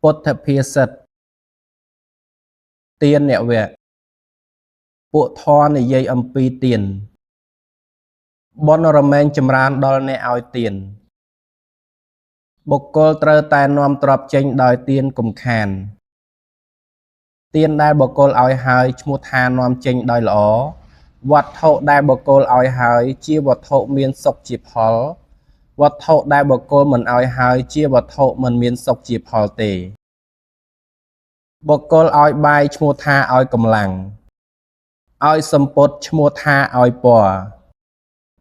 ពុទ្ធភាសិតទានវៈពួកធម៌និយាយអំពីទានបុណ្យរមែងចម្រើនដល់អ្នកឲ្យទានបុគ្គលត្រូវតែនាំទ្រព្យចេញដោយទានកុំខានទានដែលបុគ្គលឲ្យហើយឈ្មោះថានាំចេញដោយល្អវត្ថុដែលបុគ្គលឲ្យហើយជាវត្ថុមានសុខជាផលវត្ថុដែលបុគ្គលមិនឲ្យហើយជាវត្ថុមិនមានសុខជាផលទេបុគ្គលឲ្យបាយឈ្មោះថាឲ្យកម្លាំងឲ្យសម្ពុតឈ្មោះថាឲ្យពណ៌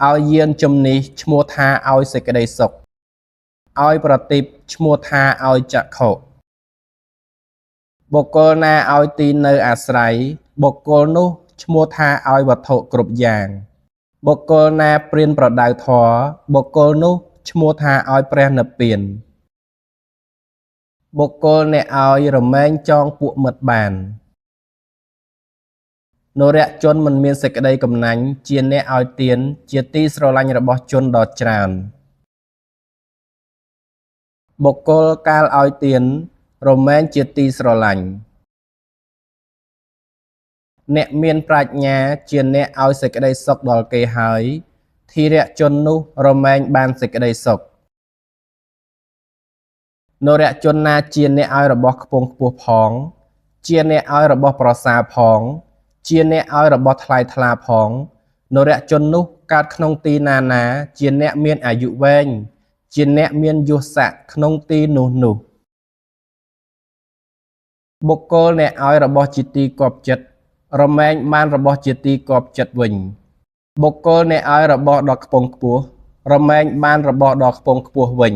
ឲ្យយានជំនិះឈ្មោះថាឲ្យសេចក្តីសុខឲ្យប្រទីបឈ្មោះថាឲ្យចក្ខុបុគ្គលណាឲ្យទីនៅអាស្រ័យបុគ្គលនោះឈ្មោះថាឲ្យវត្ថុគ្រប់យ៉ាងបុគ្គលណាព្រានប្រដៅធម៌បុគ្គលនោះឈ្មោះថាឲ្យព្រះនិព្វានបុគ្គលអ្នកឲ្យរមែងចងពួកមិត្តបាននរជនមិនមានសេចក្តីកំណាញ់ជាអ្នកឲ្យទានជាទីស្រឡាញ់របស់ជនដ៏ច្រើនបុគ្គលកាលឲ្យទានរមែងជាទីស្រឡាញ់អ្នកមានប្រាជ្ញាជាអ្នកឲ្យសេចក្តីសុខដល់គេហើយធីរជននោះរមែងបានសេចក្តីសុខនរជនណាជាអ្នកឲ្យរបស់ខ្ពង់ខ្ពស់ផងជាអ្នកឲ្យរបស់ប្រសើរផងជាអ្នកឲ្យរបស់ថ្លៃថ្លាផងនរជននោះកើតក្នុងទីណាណាជាអ្នកមានអាយុវែងជាអ្នកមានយសស័ក្តិក្នុងទីនោះនោះបុគ្គលអ្នកឲ្យរបស់ជាទីគាប់ចិត្តរមែងបានរបស់ជាទីគាប់ចិត្តវិញបុគ្គលអ្នកឲ្យរបស់ដ៏ខ្ពង់ខ្ពស់រមែងបានរបស់ដ៏ខ្ពង់ខ្ពស់វិញ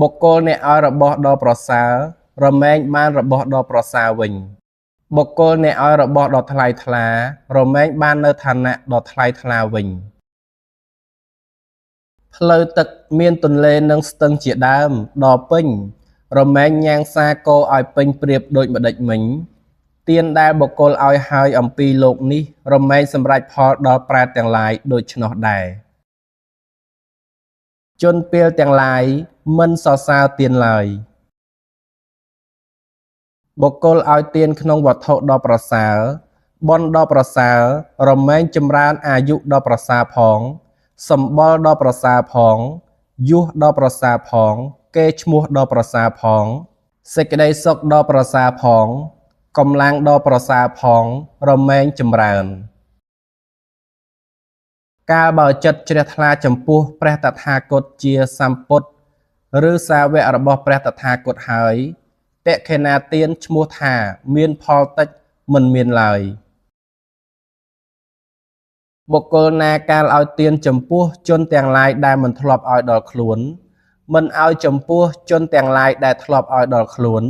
បុគ្គលអ្នកឲ្យរបស់ដ៏ប្រសើររមែងបានរបស់ដ៏ប្រសើរវិញបុគ្គលអ្នកឲ្យរបស់ដ៏ថ្លៃថ្លារមែងបាននៅឋានៈដ៏ថ្លៃថ្លាវិញផ្លូវទឹកមានទន្លេនិងស្ទឹងជាដើមដ៏ពេញរមែងញ៉ាងសាកោឲ្យពេញប្រៀបដូចម្ដេចមិញទានដែលបុគ្គលឲ្យហើយអំពីលោកនេះរមែងសម្រេចផលដល់ប្រែតទាំងឡាយដូច្នោះដែរជនពាលទាំងឡាយមិនសរសើរទានឡើយបុគ្គលឲ្យទានក្នុងវត្ថុដ៏ប្រសើរបុណ្យដ៏ប្រសើររមែងចម្រើនអាយុដ៏ប្រសើរផងសម្បុរដ៏ប្រសើរផងយសដ៏ប្រសើរផងគេឈ្មោះដ៏ប្រសើរផងសេចក្តីសុខដ៏ប្រសើរផងកម្លាំងដ៏ប្រសើរផងរមែងចម្រើនកាលបើចិត្តជ្រះថ្លាចំពោះព្រះតថាគតជាសម្ពុទ្ធឬសាវករបស់ព្រះតថាគតហើយទក្ខិណាទានឈ្មោះថាមានផលតិចមិនមានឡើយបុគ្គលណាកាលឲ្យទានចំពោះជនទាំងឡាយដែលមិនធ្លាប់ឲ្យដល់ខ្លួនមិនឲ្យចំពោះជនទាំងឡាយដែលធ្លាប់ឲ្យដល់ខ្លួន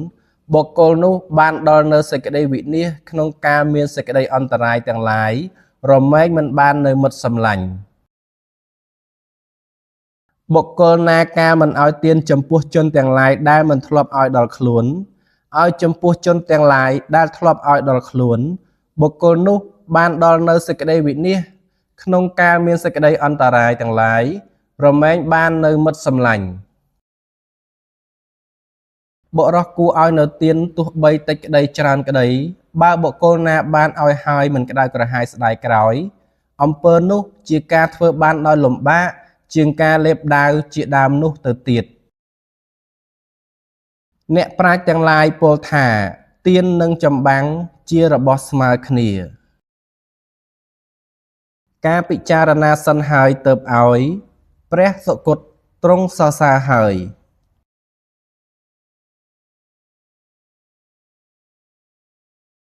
បុគ្គលនោះបានដល់នៅសេចក្តីវិនាសក្នុងការមានសេចក្តីអន្តរាយទាំងឡាយរមែងមិនបាននៅមិត្តសម្លាញ់បុគ្គលណាកាលមិនឲ្យទានចំពោះជនទាំងឡាយដែលមិនធ្លាប់ឲ្យដល់ខ្លួនឲ្យចំពោះជនទាំងឡាយដែលធ្លាប់ឲ្យដល់ខ្លួនបុគ្គលនោះបានដល់នៅសេចក្តីវិនាសក្នុងការមានសេចក្តីអន្តរាយទាំងឡាយរមែងបាននៅមិត្តសម្លាញ់បុរសគួរឲ្យនៅទានទោះបីតិចក្តីច្រើនក្តីបើបុគ្គលណាបានឲ្យហើយមិនក្តៅក្រហាយស្ដាយក្រោយអំពើនោះជាការធ្វើបានដោយលំបាកជាងការលេបដាវជាដើមនោះទៅទៀតអ្នកប្រាជ្ញទាំងឡាយពោលថាទាននិងចម្បាំងជារបស់ស្មើគ្នាការពិចារណាសិនហើយទើបឲ្យព្រះសុគតទ្រង់សរសើរហើយ។